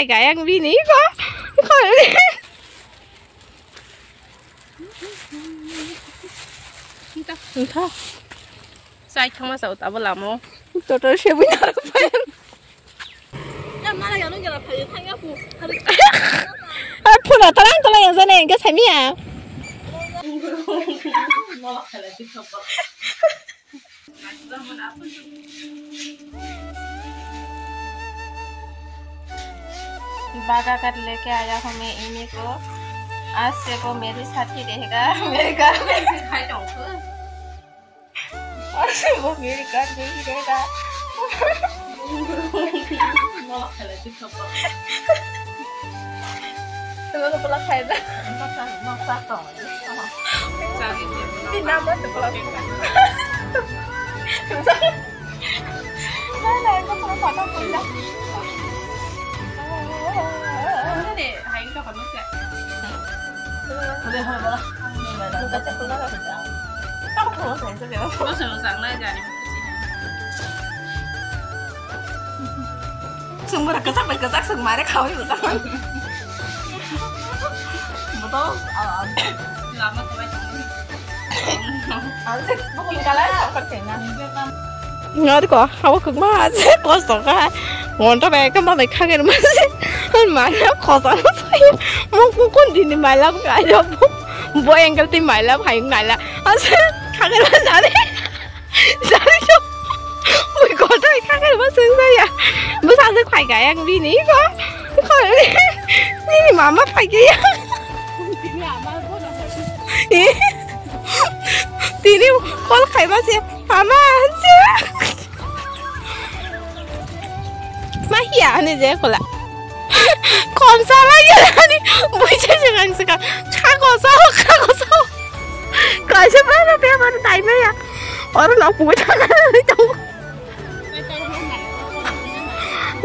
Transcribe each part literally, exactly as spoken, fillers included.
Gayang bini ko. Entah. Sai thangma sao tabo lamo. Total sebui narok payan. Phone talang talang yang sana yang kesami ya. बागा कर लेके आया हूँ मैं इन्हीं को। आज से वो मेरे साथ ही रहेगा, मेरे घर में। आज से वो मेरे घर में ही रहेगा। Tengok kepala saya dah. Di nama sebelah. Mana yang kau pernah patah pun dah. Mana deh, hai kau kamu sih. Boleh, boleh, boleh. Buka cek pun dah kerja. Aku pernah saya kerja. Kau sama sang lah jadi. Sung bara kesak bai kesak sung mare khawi usa. Betul. Lama kawai. Alse buku kala apa kena. Ngat ko hawa kuk ma se kosto ka. Ngonta bai ka ma bai khagen ma se. Mana kosto ma se. Mo ku kon dini mailab ka jo. Bo angle ti mailab hai nala. Alse khagen ma jare. Jare jo. Ui koto khagen ma sung saya. Bo sa se khai ga yang bini ko. Nini mama phai khe ya. Tini call khai ba se, "Mama," hanse. Ma hiya ani je kola. Kom sala ya ani, bui je je nang saka. Kha ko sa, kha ko sa. Kaisa ba ba pe ba tai ba ya. Oro no bui ta na.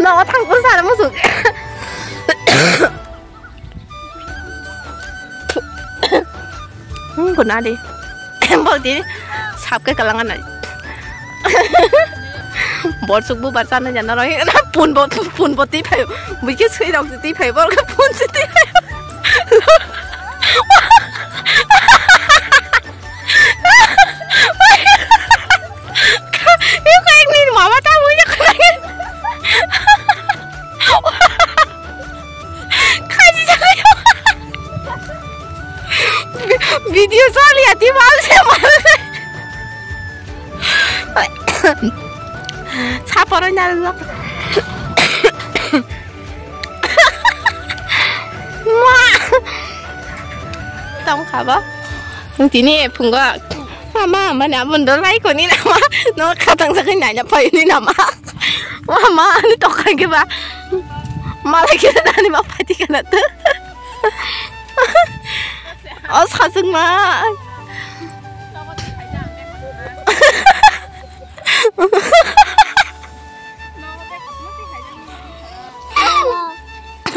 No, thang ko sara mo su. Hmm, guna di. Bol di. Sap ke kalangan nai. Bol suk bu barsa na jana roi. Pun bo, pun bo ti phayo. Bui ke sui rok ti phayo. Bol ke pun si ti phayo. Yung kayak ni mama tahu ya kayak. Kaji jaga yo. Video soli ya di mal se mal. Saporo nyal. Ma. Tong khaba. Tini phungo. Mama, mane abon do lai koni na ma. No khatang sa kai nanya pai ni na ma. Mama, ani tokai ke ba. Malai ke na ni ma pati kana tu. O sasung ma.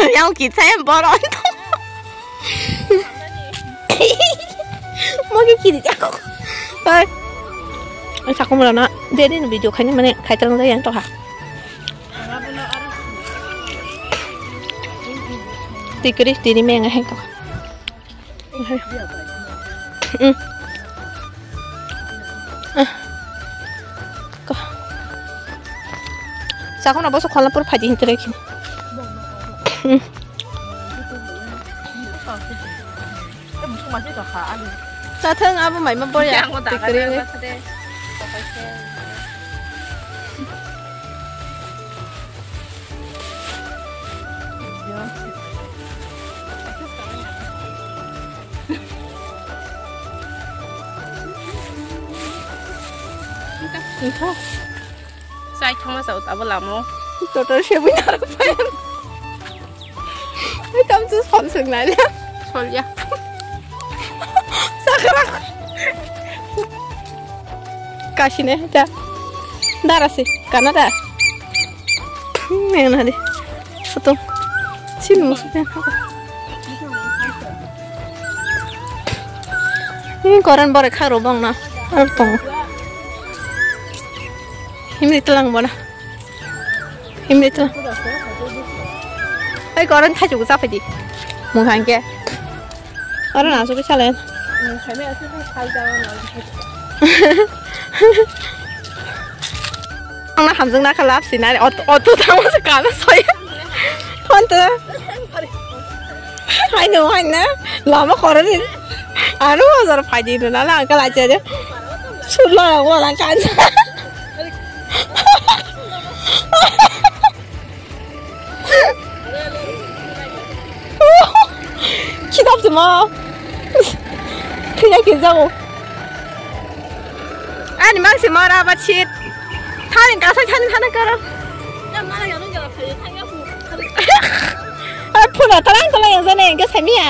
Yang kita yang boron. Mau ke kiri jago. Hai. Sakum rana. Jadi video kayaknya mana? Kayak terang yang toha. Tikri tini menga hengko. Hmm. Ah. Ko. Sakona boso khola pur phaji hintre khin. Hmm. Sathang abo mai ma boya. Tikri. Sai thangma sao tabo lamo. Total sebui narok payan. Tam tu sol sung nai le. Sol ya. Sakra. Kasine da. Dara si Canada. Nena de. Foto. Sini musuh. Ini koran bore kharo bang na. Ar tong. Ini telang bona. Himni tla. Oi, koron thaichuk cha phaidi. Mung hangke. Oro na chukwi salen. Ang na hamjung na khalap sinari. Ot-, oto tamo se kano soya. Honto. Haino, haino. Lama koron ni. Aro ojor phaidi no na la angkal aja je. Sulo wala kansa. Khidap se ma. Thina ke jago. Ani mang se mara ba chit. Thani kasa thani thani kara. Phuna tarang tarang yang jane ke samiya.